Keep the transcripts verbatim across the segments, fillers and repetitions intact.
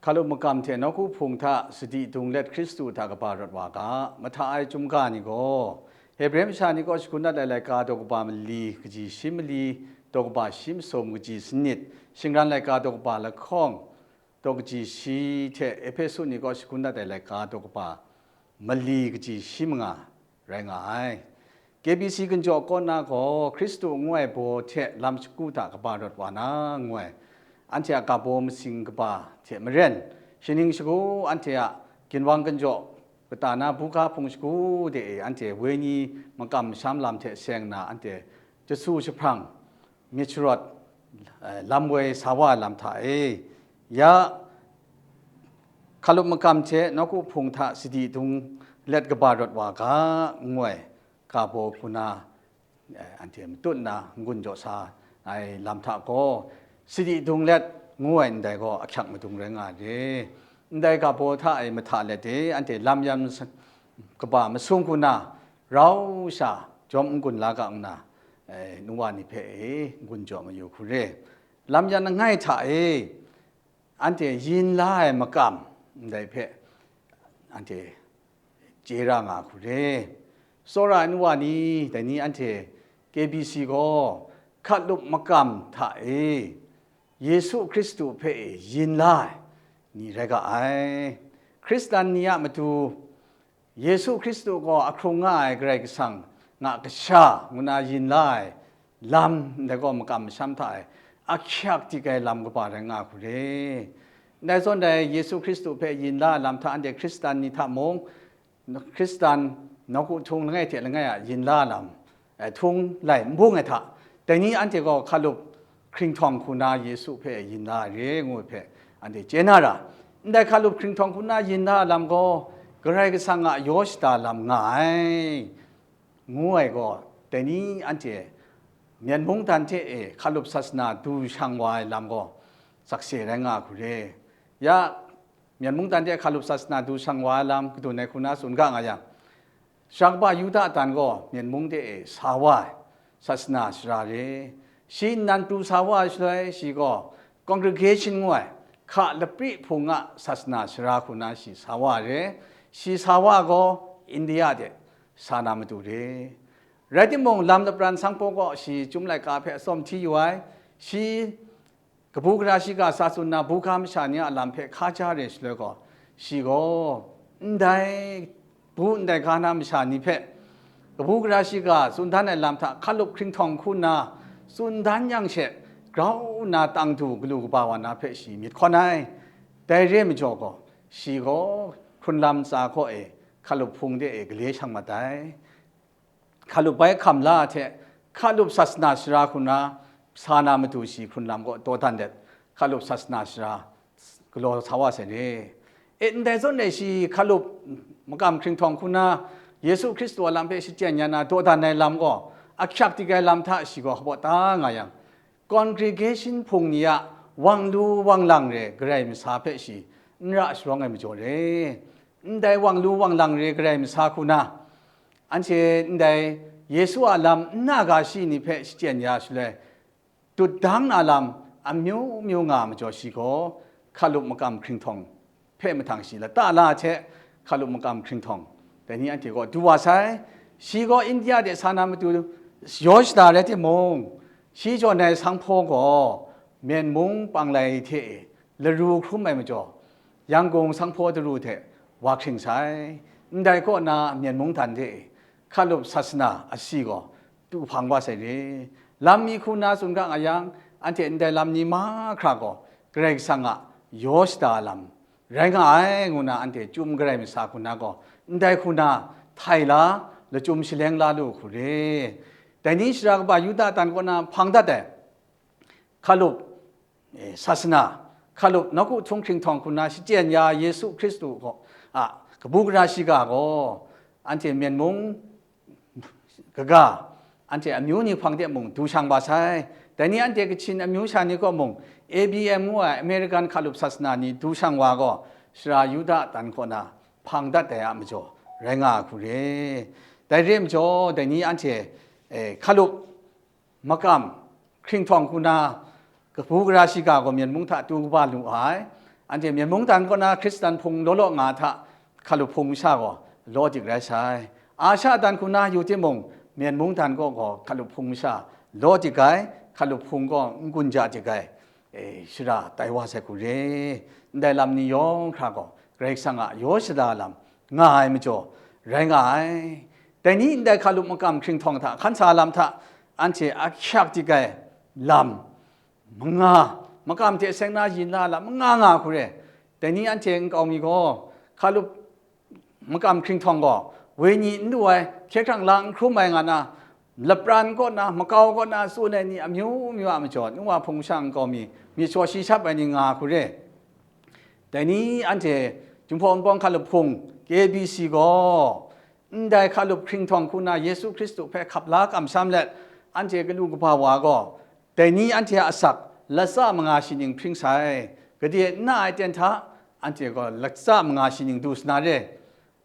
Hkalup makam hte nawku hpung hta sadi dung let Hkristu hta kaba rawt wa ga, mahta ai chyum ga ni gaw, Hebre masha ni kaw shagun dat ai laika daw kaba mali kaji shi mali, daw kaba shi masum kaji sanit, shingran laika daw kaba lahkawng, daw kaji shi hte Ehpesu ni kaw shagun dat ai laika daw kaba mali kaji shi manga rai nga ai. K B C ginjaw kaw na gaw Hkristu ngu ai baw hte lam shagu hta kaba rawt wa na ngu ai, anhte a ga baw masing kaba hte maren, shaning shagu anhte a ginwang ginjaw kata na buga hpung shagu de e anhte wenyi makam masham lam hte seng nna anhte jasu jahprang myit sharawt, eh, lam woi sa wa ai lam hta e, ya hkalup makam hte nawku hpung hta sadi dung let kaba rawt wa ga, ngu ai ga baw hku na, eh, anhte matut nna n-gun jaw sa ai lam hta gaw, sadi dung let ngu ai ndai gaw ahkyak madung rai nga ai re. Ndai ga baw hta e mahta let e, anhte lam yan mas-, kaba masum hku na, rau sha jawm n-gun la ga nna, eh, nu wa ni hpe e n-gun jaw mayu hku re. Lam yan langai hta e, anhte yin la ai makam ndai hpe anhte chye ra nga hku re. Tsawra ai nu wa ni, dai ni anhte K B C gaw hkalup makam hta e Yesu Hkristu hpe e yin la ai ni rai ga ai. Hkristan ni a matu Yesu Hkristu gaw ahkrung nga ai Karai Kasang nga kasha ngu na yin la ai lam, ndai gaw makam masham hta e ahkyak dik ai lam kaba rai nga hku re. Ndai zawn dai Yesu Hkristu hpe yin la ai lam hta anhte Hkristan ni hta mung, Hkristan nawku htung langai hte langai a yin la lam, eh, htung lai n bung ai hta, dai ni anhte gaw hkalup hkringhtawng hku na Yesu hpe yin la ai re ngu ai hpe anhte chye na ra. Ndai hkalup hkringhtawng hku na yin la lam gaw Karai Kasang a yaw shada lam nga ai, ngu ai gaw, dai ni anhte Myen mungdan hte e hkalup sasana du shang wa ai lam gaw sakse rai nga hku re. Ya, Myen mungdan hte hkalup sasana du shang wa ai lam kadun ai hku na tsun ga nga yang, Sara kaba Yuda dan gaw Myen mung de e sa wa ai, sasana sara re. Shi nnan pru sa wa ai shaloi, shi gaw congregation ngu ai, hka lapri hpung a sasana sara hku na shi sa wa ai re. Shi sa wa gaw India de sa na matu re. Rai timung, lam lapran sanghpaw gaw shi Chyum laika hpe atsawm hti yu ai. Shi kabu gara shiga sa tsun na buga masha ni a lam hpe hka ja re shaloi gaw, shi gaw ndai bu ndai ga na masha ni hpe kabu gara shiga tsun dan ai lam hta hkalup hkringhtawng hku nna tsun dan yang she, grau nna tang du galu kaba wa na hpe shi myit hkawn ai. Dai re ai majaw gaw, shi gaw hkrunlam ntsa hkaw e hkalup hpung de e gale shang mat ai. Hkalup bai hkam la hte hkalup sasana sara hku na sa na matu shi hkrunlam gaw dawdan let, hkalup sasana sara galaw sa wa sai ni? E, ndai zawn e shi hkalup makam hkringhtawng hku na Yesu Hkristu a lam hpe shachyen ya na dawdan ai lam gaw, ahkyak dik ai lam hta shi gaw hpaw ta nga yang, congregation hpung ni a wang lu wang lang re Karai masa hpe shi n ra sharawng ai majaw re. Ndai wang lu wang lang re Karai masa hku na, anhte ndai Yesu a lam n na ga shi ni hpe shachyen ya shaloi, dut dang na lam amyu myu nga majaw shi gaw, hkalup makam hkringhtawng hpe mahtang shi lata la hte hkalup makam hkringhtawng, dai ni anhte gaw du wa sai. Shi gaw India de sa na matu yaw shada rai timung, shi jawn ai sanghpaw gaw Myen mung panglai hte e laru hkrum ai majaw, Yangon sanghpaw daru hte wa hkring sai. Ndai kaw na Myen mungdan hte e hkalup sasana asi gaw du hpang wa sai re. Lam mi hku na tsun ga nga yang, anhte ndai lam ni mahkra gaw Karai Kasang a yaw shada lam rai nga ai ngu na anhte Chyum Karai masa hku na gaw ndai hku na htai la, lachyum shaleng la lu hku re. Dai ni sara kaba Yuda dan kaw na hpang dat ai hkalup, eh, sasana, hkalup nawku htung hkringhtawng hku na shachyen ya Yesu Hkristu gaw, a, kabu gara shiga gaw, anhte Myen mung kaga, anhte amyu ni hpang de mung du shang wa sai. Dai ni anhte Kachin amyu sha ni kaw mung, A B M ngu ai American hkalup sasana ni du shang wa gaw, sara Yuda dan kaw na hpang dat ai a majaw rai nga ai hku re. Dai re ai majaw, dai ni anhte, eh, hkalup makam hkringhtawng hku na, kabu gara shiga gaw Myen mung hta tu kaba lu ai, Anhte Myen mungdan kaw na Hkristan hpung law law nga hta, Hkalup hpung masha gaw law dik rai sai. Asha dan hku na yu timung, Myen mungdan kaw gaw Hkalup hpung masha law dik ai, Hkalup hpung gaw n-gun ja dik ai, e, shara tai wa sai hku re. Ndai lam ni yawng hkra gaw Karai Kasang a yaw shada lam nga ai majaw rai nga ai. Dai ni ndai Hkalup makam hkringhtawng hta hkan sa lam hta anhte ahkyak dik ai lam manga, makam hte seng na yin la lam manga nga hku re. Dai ni anhte nkau mi gaw, Hkalup makam hkringhtawng gaw, wenyi n lu ai, hkye hkrang la n hkrum ai nga na, lapran kaw na, makau kaw na tsun ai ni amyu myu a majaw, nu wa hpung sha nkau mi, myit shaw shi shap ai ni nga hku re. Dai ni anhte Jinghpaw Wunpawng Hkalup Hpung, K B C gaw, ndai Hkalup hkringhtawng hku na Yesu Hkristu hpe hkap la kamsham let, anhte galu kaba wa gaw, dai ni anhte a asak, latsa manga shi ning hpring sai, gade n na ai ten hta, anhte gaw latsa manga shi ning du sa na re,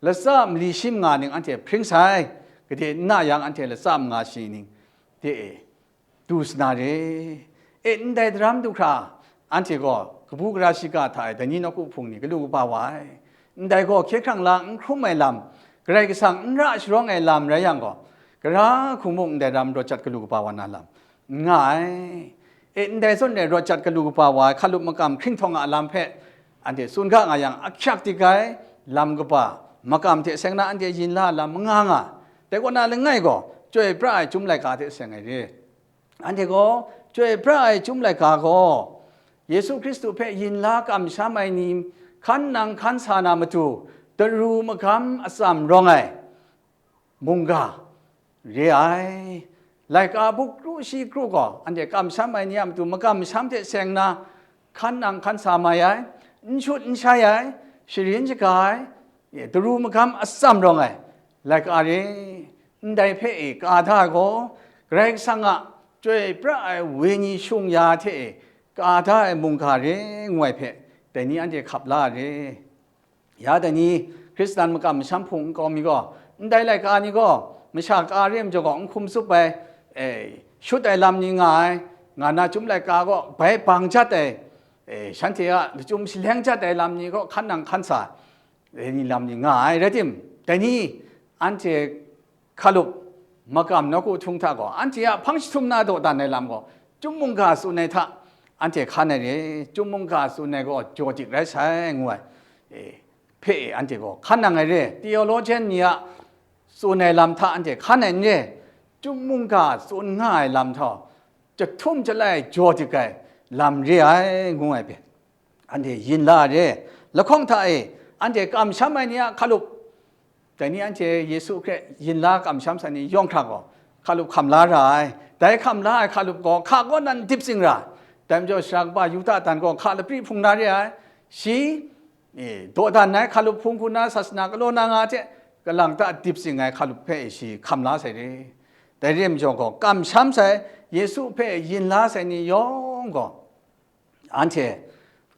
latsa mali shi manga ning anhte hpring sai, gade n na yang anhte latsa manga shi ning de e du sa na re. E, ndai daram du hkra, anhte gaw kabu gara shiga hta e dai ni nawku hpung ni galu kaba wa ai. Ndai gaw hkye hkrang la n hkrum ai lam, Karai Kasang n ra sharawng ai lam rai yang gaw, gara hku mung ndai ram rawt jat galu kaba wa na lam n nga ai. E, ndai zawn e rawt jat galu kaba wa ai Hkalup makam hkringhtawng a lam hpe anhte tsun ga nga yang, ahkyak dik ai lam kaba, makam hte seng na anhte yin la lam manga nga. Dai kaw na langai gaw, chyoi pra ai Chyum Laika hte seng ai re. Anhte gaw chyoi pra ai Chyum Laika gaw, Yesu Hkristu hpe yin la kamsham ai ni hkan nang hkan sa na matu, daru magam atsam rawng ai mungga re ai. Laika buk kru shi kru gaw, anhte kamsham ai ni a matu makam masham hte seng na, hkan nang hkan sa mai ai, n shut n shai ai, sharin shaga ai, daru magam atsam rawng ai laika re. Ndai hpe e ka da ai gaw, Karai Kasang a chyoi pra ai wenyi shung ya hte e ka da ai mungga re ngu ai hpe, dai ni anhte hkap la re. Ya dai ni, Hkristan makam masham hpung nkau mi gaw, ndai laika ni gaw, masha ka re majaw gaw, n hkum tsup ai, e, shut ai lam ni nga ai, nga na Chyum Laika gaw bai bang jat ai, e, shanhte a lachyum shaleng jat ai lam ni gaw hkan nang hkan sa, dai ni lam ni nga ai rai tim, dai ni anhte Hkalup makam nawku htung hta gaw, anhte a hpang jahtum na dawdan ai lam gaw, Chyum mungga tsun ai hta anhte hkan ai re, Chyum mungga tsun ai gaw jaw dik rai sai, ngu ai, e, hpe e anhte gaw hkan nang ai re, theologian ni a tsun ai lam hta anhte hkan ai n re, Chyum mungga tsun nga ai lam hta, jahtum jalai jaw dik ai lam re ai, ngu ai hpe, anhte yin la re. Lahkawng hta e, anhte kamsham ai ni a hkalup, dai ni anhte Yesu hkre yin la kamsham sai ni yawng hkra gaw, hkalup hkam la ra ai. Dai hkam la ai hkalup gaw, hka kaw nan dip tsing ra. Dai majaw, sara kaba Yuda dan gaw, hka lapri hpung na re ai. Shi, e, dawdan ai hkalup hpung hku na sasana galaw na nga hte, kalang ta dip tsing ai hkalup hpe shi hkam la sai re. Dai re majaw gaw, kamsham sai, Yesu hpe yin la sai ni yawng gaw, anhte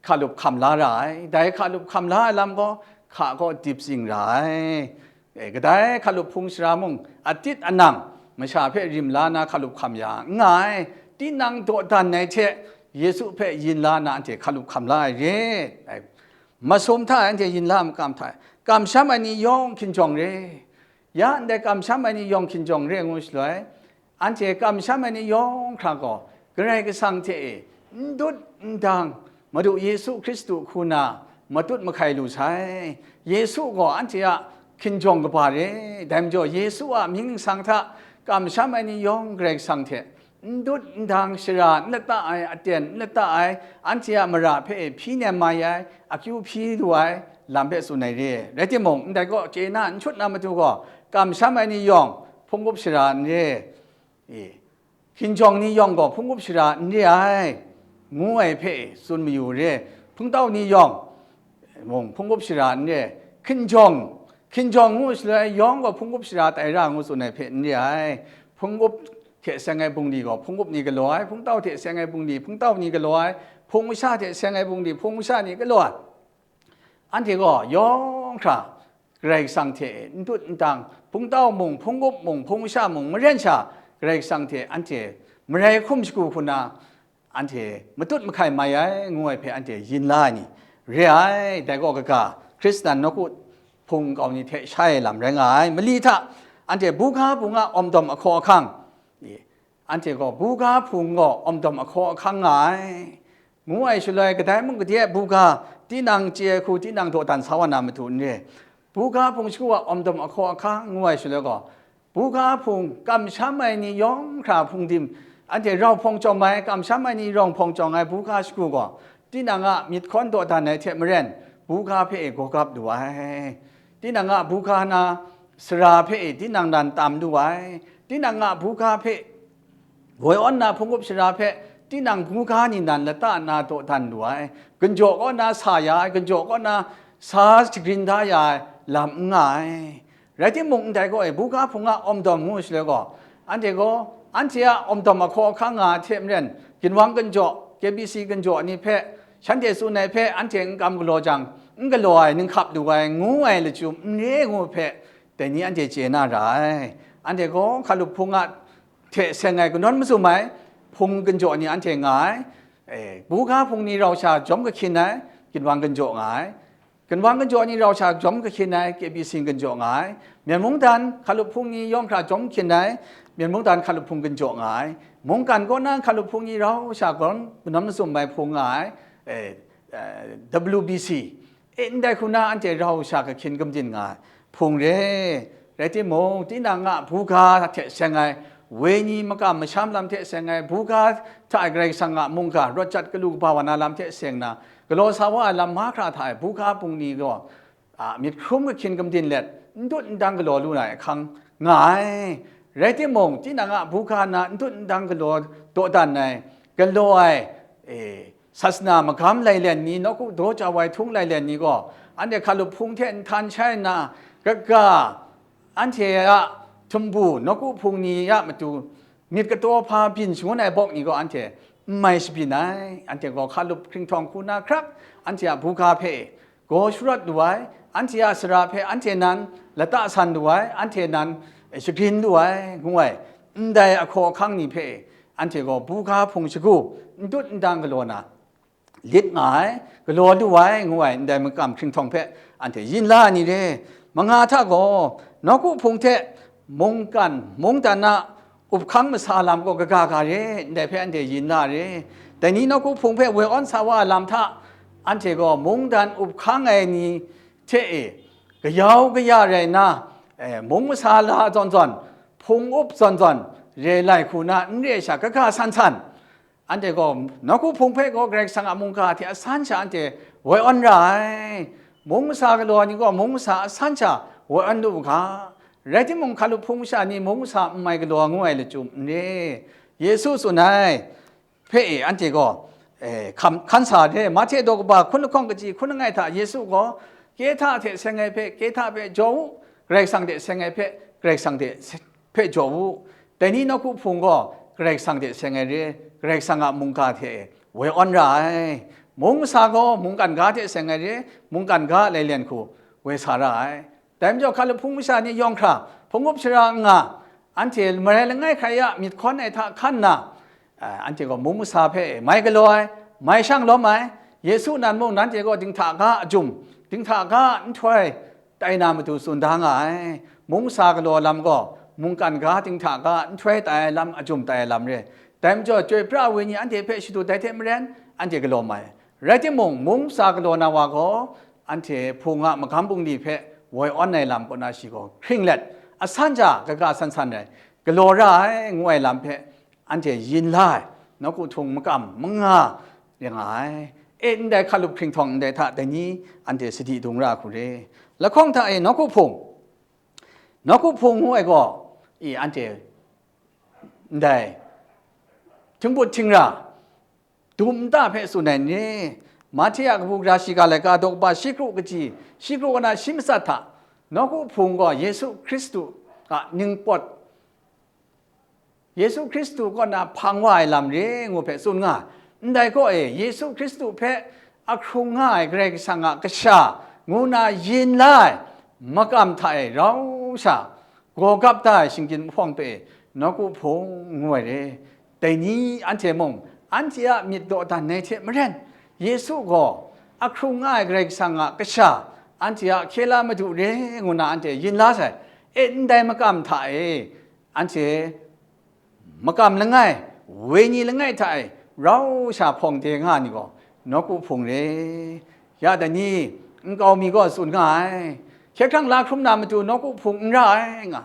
hkalup hkam la ra ai, dai hkalup hkam la ai lam gaw, hka kaw dip tsing ra ai. E, kadai hkalup hpung sara mung, atit anang, masha hpe rim la na hkalup hkam ya n nga ai, tinang dawdan ai hte Yesu hpe yin la na anhte hkalup hkam la ai re. Ai, masum hta anhte yin la makam hta, kamsham ai ni yawng hkinjawng re. Ya ndai kamsham ai ni yawng hkinjawng re ngu shaloi, anhte kamsham ai ni yawng hkra gaw, Karai Kasang hte e n dut n dang, Madu Yesu Hkristu hku na matut mahkai lu sai. Yesu gaw anhte a hkinjawng kaba re, dai majaw Yesu a mying nsang hta kamsham ai ni yawng Karai Kasang hte n dut n dang, shara n lata ai, aten n lata ai, anhte a mara hpe hpyi nem mai ai, akyu hpyi lu ai lam hpe tsun ai re. Rai timung, ndai kaw chye na n shut na matu gaw, kamsham ai ni yawng hpunggup shara n re, e, hkinjawng ni yawng gaw hpunggup shara n re ai, ngu ai hpe tsun mayu re. Hpungtau ni yawng mung hpunggup shara n re, hkinjawng, hkinjawng ngu shaloi yawng gaw hpunggup shara tai ra ngu tsun ai hpe n re ai. Hpunggup hte seng ai bungli gaw hpunggup ni galaw ai, hpungtau hte seng ai bungli hpungtau ni galaw ai, hpung masha hte seng ai bungli hpung masha ni galaw ai. Anhte gaw yawng hkra Karai Kasang hte n dut n dang, hpungtau mung, hpunggup mung, hpung masha mung, maren sha Karai Kasang hte anhte marai hkum shagu hku na, anhte matut mahkai mai ai, ngu ai hpe anhte yin la ai ni re ai, dai gaw kaga, Hkristan nawku hpung nkau ni hte sha ai lam rai nga ai. Mali hta, anhte buga hpung a awmdawm ahkaw ahkang, anhte gaw buga hpung gaw awmdawm ahkaw ahkang nga ai, ngu ai shaloi, kadai mung gade ai buga, tinang chye ai hku tinang dawdan sa wa na matu n re. Buga hpung shagu a awmdawm ahkaw ahkang ngu ai shaloi gaw, buga hpung kamsham ai ni yawng hkra hpung dim, anhte rau hpawng chyawm ai, kamsham ai ni rau hpawng chyawm ai buga shagu gaw, tinang a myit hkawn dawdan ai hte maren, buga hpe e gawgap lu ai. Tinang a buga na sara hpe e tinang nan tam lu ai. Tinang a buga hpe woi awn na hpung up sara hpe tinang buga ni nan lata na dawdan lu ai. Ganjaw kaw na sa ya ai, ganjaw kaw na sa shagrin da ya ai lam n nga ai. Rai timung, ndai gaw e, buga hpung a awmdawm ngu shaloi gaw, anhte gaw, anhte a awmdawm ahkaw ahkang nga ai hte maren, ginwang ganjaw, K B C ganjaw ni hpe, shanhte tsun ai hpe anhte n kam galaw jang, n galaw ai, ninghkap lu ai, ngu ai lachyum n re ngu hpe, dai ni anhte chye na ra ai. Anhte gaw hkalup hpung a hte seng ai kanawn mazum ai hpung ganjaw ni anhte nga ai. E, buga hpung ni rau sha jawm kahkyin ai, ginwang ganjaw nga ai. Ginwang ganjaw ni rau sha jawm kahkyin ai, K B C ganjaw nga ai. Myen mungdan hkalup hpung ni yawng hkra jawm kahkyin ai, myen mungdan hkalup hpung ganjaw nga ai. Mungkan kaw na hkalup hpung ni rau sha gawn kanawn mazum ai hpung nga ai, e, e, W B C. E, ndai hku na anhte rau sha kahkyin gumdin nga ai hpung re. Rai timung, tinang a buga hte seng ai, wenyi makam masham lam hte seng ai, buga hta e Karai Kasang a mungga rawt jat galu kaba wa na lam hte seng na, galaw sa wa ai lam mahkra hta e buga hpung ni gaw, a, myit hkrum kahkyin gumdin let, n dut n dang galaw lu na ai ahkang nga ai. Rai timung, tinang a buga na n dut n dang galaw dawdan ai, galaw ai, e, sasana magam lailen ni, nawku daw jau ai htung lailen ni gaw, anhte hkalup hpung hte nhtan shai nna, kaga, anhte a htumbu nawku hpung ni a matu myit kataw hpa byin shangun ai bawk ni gaw anhte n mai shabyin ai. Anhte gaw hkalup hkringhtawng hku na hkrak, anhte a buga hpe gaw sharawt lu ai, anhte a sara hpe anhte nan lata san lu ai, anhte nan shagrin lu ai, ngu ai, ndai ahkaw ahkang ni hpe anhte gaw buga hpung shagu n dut n dang galaw na, lit nga ai, galaw lu ai, ngu ai, ndai makam hkringhtawng hpe anhte yin la ai ni re. Manga hta gaw, nawku hpung hte mungkan mungdan a up hkang masa lam gaw kaga ga re, ndai hpe anhte yin la re. Dai ni nawku hpung hpe woi awn sa wa ai lam hta, anhte gaw mungdan up hkang ai ni hte e, kayau kaya rai nna, e, mung masa la zawn zawn, hpung up zawn zawn, re lai hku na n re ai sha kaga san san, anhte gaw nawku hpung hpe gaw Karai Kasang a mungga hte asan sha anhte woi awn ra ai. Mung masa galaw ai ni gaw mung masa asan sha woi awn lu u ga. Rai timung, hkalup hpung masha ni mung masa n mai galaw ngu ai lachyum n re. Yesu tsun ai hpe e, anhte gaw, e, hkam, hkan sa ai hte, Mahte daw kaba hkun lahkawng kaji hkun langai hta Yesu gaw, Kehta hte seng ai hpe Kehta hpe jaw u, Karai Kasang hte seng ai hpe Karai Kasang hte se-, hpe jaw u. Dai ni nawku hpung gaw Karai Kasang hte seng ai re, Karai Kasang a mungga hte woi awn ra ai. Mung masa gaw mungkan ga hte seng ai re, mungkan ga a lailen hku woi sa ra ai. Dai majaw, hkalup hpung masha ni yawng hkra hpung up shara n nga, anhte marai langai hkrai a myit hkawn ai hta hkan nna, a, anhte gaw mung masa hpe mai galaw ai, mai shang lawm ai, Yesu nan mung nanhte gaw dinghta ga a jum, dinghta ga a nhtoi, tai na matu tsun da nga ai. Mung masa galaw lam gaw, mungkan ga dinghta ga nhtoi tai ai lam, a jum tai ai lam re. Dai majaw, chyoi pra ai wenyi anhte hpe shadut ai hte maren, anhte galaw mai. Rai timung, mung masa galaw na wa gaw, anhte hpung a magam bungli hpe woi awn ai lam kaw na shi gaw hkring let, asan ja kaga san san rai, galaw ra ai, ngu ai lam hpe, anhte yin la ai, nawku htung makam manga ring nga ai. E, ndai hkalup hkringhtawng ndai hta dai ni anhte sadi dung ra hku re. Lahkawng hta e nawku hpung, nawku hpung ngu ai gaw, i, anhte ndai htingbut htingra, dum nta hpe tsun ai ni, Mahte a kabu gara shiga laika daw kaba shi kru kaji, shi kru kaw na shi matsat hta, nawku hpung gaw Yesu Hkristu a ningpawt, Yesu Hkristu kaw na hpang wa ai lam re ngu hpe tsun nga ai. Ndai kaw e, Yesu Hkristu hpe ahkrung nga ai Karai Kasang a kasha ngu na yin la ai makam hta e rau sha, gaw gap da ai shinggyim nhpawng hpe nawku hpung ngu ai re. Dai ni anhte mung, anhte a myit dawdan ai hte maren, Yesu gaw ahkrung nga ai Karai Kasang a kasha, anhte a hkye la madu re ngu na anhte yin la sai. E, ndai makam hta e, anhte makam langai, wenyi langai hta e rau sha hpawng de nga ni gaw, nawku hpung re. Ya dai ni, nkau mi gaw tsun nga ai, hkye hkrang la hkrum na matu nawku hpung n ra ai nga,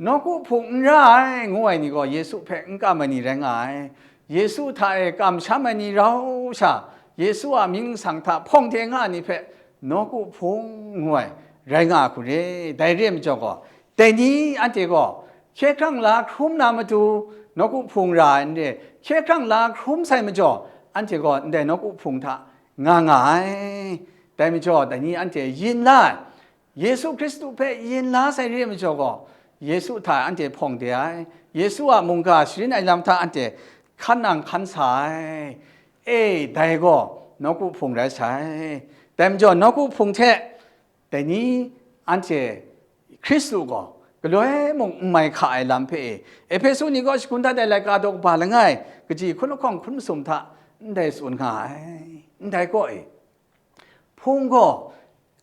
nawku hpung n ra ai ngu ai ni gaw Yesu hpe n kam ai ni rai nga ai. Yesu hta e kamsham ai ni rau sha, Yesu a mying nsang hta hpawng de nga ai ni hpe nawku hpung ngu ai rai nga ai hku re. Dai re ai majaw gaw, dai ni anhte gaw hkye hkrang la hkrum na matu nawku hpung ra ai n re, hkye hkrang la hkrum sai majaw, anhte gaw ndai nawku hpung hta nga nga ai. Dai majaw, dai ni anhte yin la ai, Yesu Hkristu hpe yin la sai re ai majaw gaw, Yesu hta anhte hpawng de ai, Yesu a mungga sharin ai lam hta anhte hkan nang hkan sa ai. E, dai gaw nawku hpung rai sai. Dai majaw, nawku hpung hte dai ni anhte Hkristu gaw galoi mung n mai hka ai lam hpe e, Ehpesu ni kaw shagun dat ai laika daw kaba langai, kaji hkun lahkawng hkun masum hta ndai tsun nga ai. Ndai kaw e, hpung gaw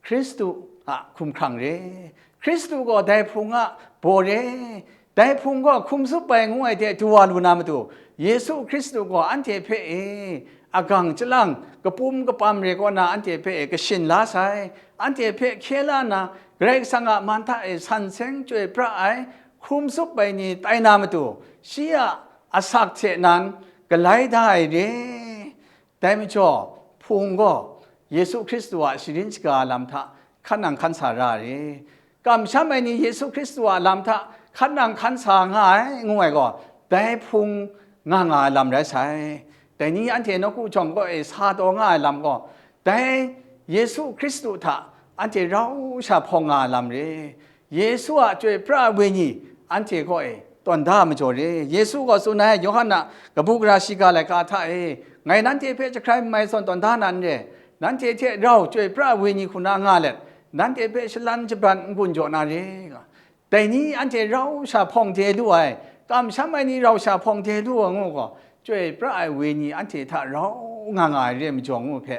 Hkristu a hkumhkrang re, Hkristu gaw dai hpung a baw re, dai hpung gaw hkum zup ai ngu ai de du wa lu na matu, Yesu Hkristu gaw anhte hpe e agang chyalang, kapum kapam re kaw na anhte hpe e kashin la sai, anhte hpe hkye la nna, Karai Kasang a man hta e san seng chyoi pra ai, hkum zup ai ni tai na matu, shi a asak hte nan galai da ai re. Dai majaw, hpung gaw Yesu Hkristu a sharin shaga lam hta hkan nang hkan sa ra re. Kamsham ai ni Yesu Hkristu a lam hta hkan nang hkan sa nga ai, ngu ai gaw, dai hpung nga nga ai lam rai sai. Dai ni anhte nawku jawng kaw e sa taw nga ai lam gaw, dai Yesu Hkristu hta anhte rau sha hpawng nga ai lam re. Yesu a chyoi pra ai wenyi anhte kaw e tawn da ai majaw re. Yesu gaw tsun ai, Yawhan a kabu gara shiga laika hta e, ngai nanhte hpe jahkrai mai zawn tawn da na n re, nanhte hte rau chyoi pra ai wenyi hku na nga let, nanhte hpe shalan jabran n-gun jaw na re, nga. Dai ni anhte rau sha hpawng de lu ai, kamsham ai ni rau sha hpawng de lu ai ngu gaw, chyoi pra ai wenyi anhte hta rau nga nga ai re ai majaw ngu hpe,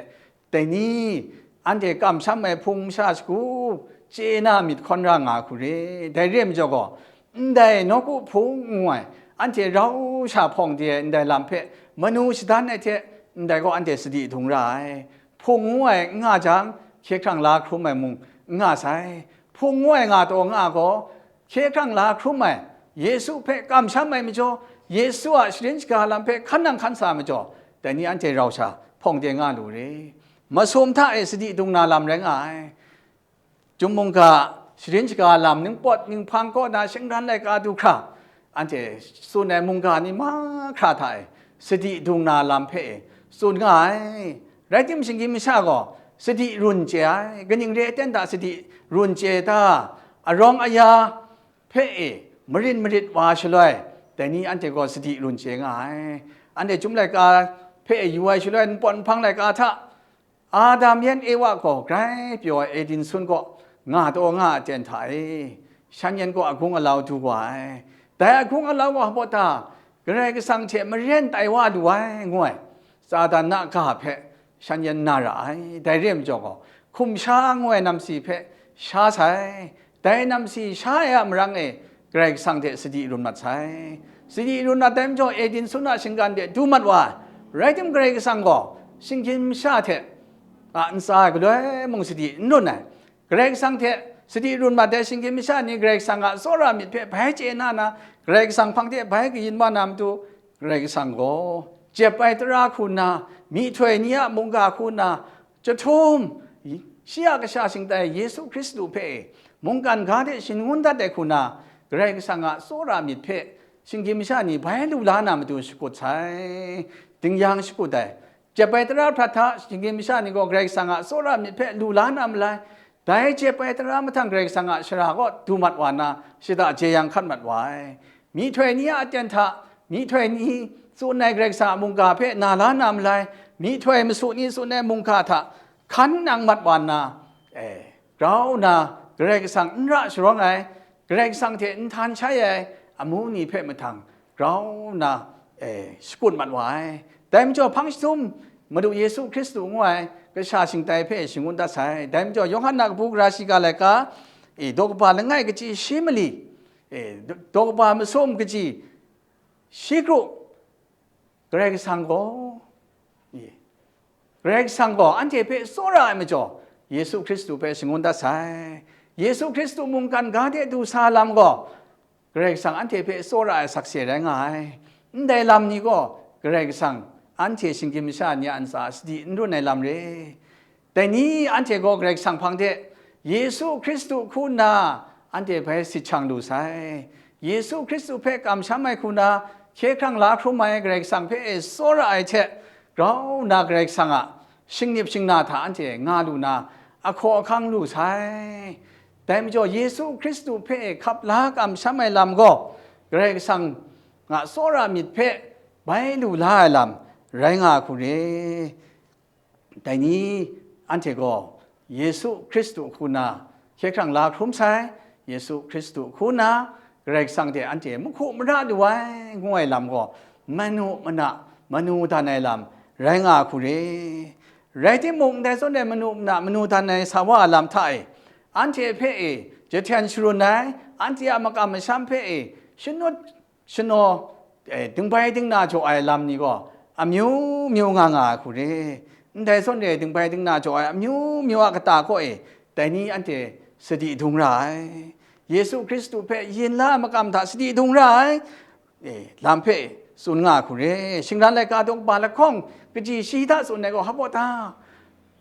dai ni, anhte kamsham ai hpung masha shagu chye na myit hkawn ra nga hku re. Dai re ai majaw gaw, ndai nawku hpung ngu ai, anhte rau sha hpawng de ai ndai lam hpe manu shadan ai hte, ndai gaw anhte sadi dung ra ai. Hpung ngu ai n nga jang, hkye hkrang la hkrum ai mung n nga sai. Hpung ngu ai nga taw nga gaw, hkye hkrang la hkrum ai, Yesu hpe kamsham ai majaw, Yesu a sharin shaga lam hpe hkan nang hkan sa ai majaw, dai ni anhte rau sha hpawng de nga lu re. Masum hta e sadi dung na lam rai nga ai. Chyum mungga sharin shaga lam, ningpawt ninghpang kaw na shingran laika du hkra, anhte tsun ai mungga ni mahkra hta e sadi dung na lam hpe e tsun nga ai. Rai tim, shinggyim masha gaw sadi run chye ai, kaning re ai ten hta sadi run chye ta, arawng aya hpe e marin marit wa shaloi, dai ni anhte gaw sadi run chye nga ai. Anhte chyum laika hpe e yu ai shaloi, npawt nhpang laika hta, Adam yan Ewa gaw grai pyaw ai Eden sun kaw nga taw nga a ten hta e, shan yan kaw agung alau du wa ai. Dai agung alau wa hpaw ta, Karai Kasang hte maren tai wa lu ai, ngu ai, Satan na ga hpe shan yan na ra ai. Dai re ai majaw gaw, hkum sha ngu ai namsi hpe sha sai. Dai namsi sha ai a marang e, Karai Kasang hte sadi run mat sai. Sadi run mat ai majaw, Eden sun a shinggan de du mat wa ai. Rai tim, Karai Kasang gaw shinggyim masha hte a ntsa ai galoi mung sadi n run ai. Karai Kasang hte sadi run mat ai shinggyim masha ni Karai Kasang a tsawra myit hpe bai chye na na, Karai Kasang hpang de bai kayin wa na matu, Karai Kasang gaw jep ai tara hku nna, myihtoi ni a mungga hku nna, chyahtum, shi a kasha shingtai Yesu Hkristu hpe mungkan ga de shangun dat ai hku nna, Karai Kasang a tsawra myit hpe shinggyim masha ni bai lu la na matu shakut sai, dingyang shakut ai. Jep ai tara hprat hta shinggyim masha ni gaw Karai Kasang a tsawra myit hpe lu la na malai. Dai jep ai tara mahtang Karai Kasang a shara kaw du mat wa nna, shada jeyang hkat mat wa ai. Myihtoi ni a aten hta, myihtoi ni tsun ai Karai Kasang a mungga hpe na la na malai, myihtoi masu ni tsun ai mungga hta hkan nang mat wa nna, e, grau nna Karai Kasang n ra sharawng ai, Karai Kasang hte n htan shai ai amu ni hpe mahtang grau nna, e, shakut mat wa ai. Dai majaw, hpang jahtum Madu Yesu Hkristu ngu ai kasha shingtai hpe shangun dat sai. Dai majaw, Yawhan a kabu gara shiga laika, e, daw kaba langai kaji shi mali, e, daw kaba masum kaji shi kru, Karai Kasang gaw, e, Karai Kasang gaw anhte hpe tsawra ai majaw, Yesu Hkristu hpe shangun dat sai. Yesu Hkristu mungkan ga de du sa lam gaw, Karai Kasang anhte hpe tsawra ai sakse rai nga ai. Ndai lam ni gaw Karai Kasang anhte shinggyim masha ni a ntsa sadi n run ai lam re. Dai ni anhte gaw Karai Kasang hpang de Yesu Hkristu hku nna anhte bai sit shang lu sai. Yesu Hkristu hpe kamsham ai hku na hkye hkrang la hkrum ai Karai Kasang hpe e tsawra ai hte grau nna Karai Kasang a shingnip shingna hta anhte nga lu na, ahkaw ahkang lu sai. Dai majaw, Yesu Hkristu hpe hkap la kamsham ai lam gaw, Karai Kasang a tsawra myit hpe bai lu la ai lam rai nga hku re. Dai ni anhte gaw Yesu Hkristu hku na hkye hkrang la hkrum sai, Yesu Hkristu hku na Karai Kasang hte anhte mahku mara lu ai ngu ai lam gaw, manu mana, manu dan ai lam rai nga hku re. Rai timung, ndai zawn e manu mana, manu dan ai sa wa a lam hta e, anhte hpe e jahten sharun ai, anhte a makam masham hpe e shanut shanaw, e, dingbai dingna jaw ai lam ni gaw amyu myu nga nga ai hku re. Ndai zawn e dingbai dingna jaw ai amyu myu a kata kaw e, dai ni anhte sadi dung ra ai. Yesu Hkristu hpe yin la ai makam hta sadi dung ra ai, e, lam hpe tsun nga ai hku re. Shingran laika daw kaba lahkawng kaji shi hta tsun ai gaw, hpa ta?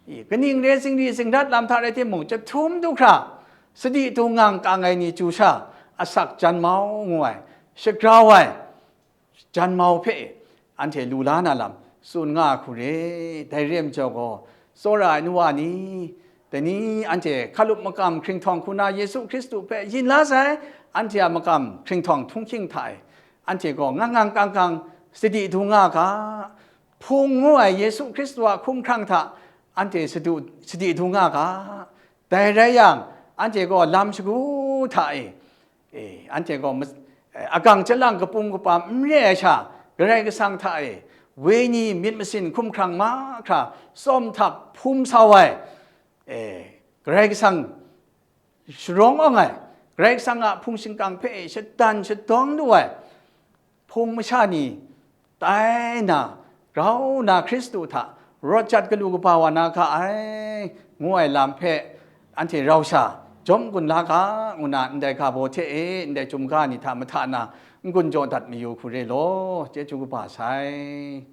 E, kaning re zingri zingrat lam hta rai timung, chyahtum du hkra, sadi du ngang kang ai ni chyu sha, asak jan mau ngu ai, shagrau ai, jan mau hpe anhte lu la na lam tsun nga ai hku re. Dai re ai majaw gaw, tsawra ai nu wa ni, dai ni anhte hkalup makam hkringhtawng hku na Yesu Hkristu hpe yin la sai, anhte a makam hkringhtawng htunghking hta e, anhte gaw ngang ngang kang kang sadi du nga ga, Hpung ngu ai Yesu Hkristu a hkumhkrang hta anhte sadu, sadi du nga ga. Dai rai yang, anhte gaw lam shagu hta e, e, anhte gaw ma-, e, agang chyalang kapum kapam n re ai sha, Karai Kasang hta e, wenyi myit masin hkumhkrang mahkra tsawm htak hpum sau ai, e, Karai Kasang sharawng awng ai, Karai Kasang a hpung shingkang hpe shadan shadawng lu ai hpung masha ni tai na, grau na Hkristu hta rawt jat galu kaba wa na ga ai, ngu ai lam hpe anhte rau sha jawm gun la ga, ngu na ndai ga baw hte e ndai chyum ga ni hta mahta na n-gun jaw dat mayu hku re law, chyeju kaba sai.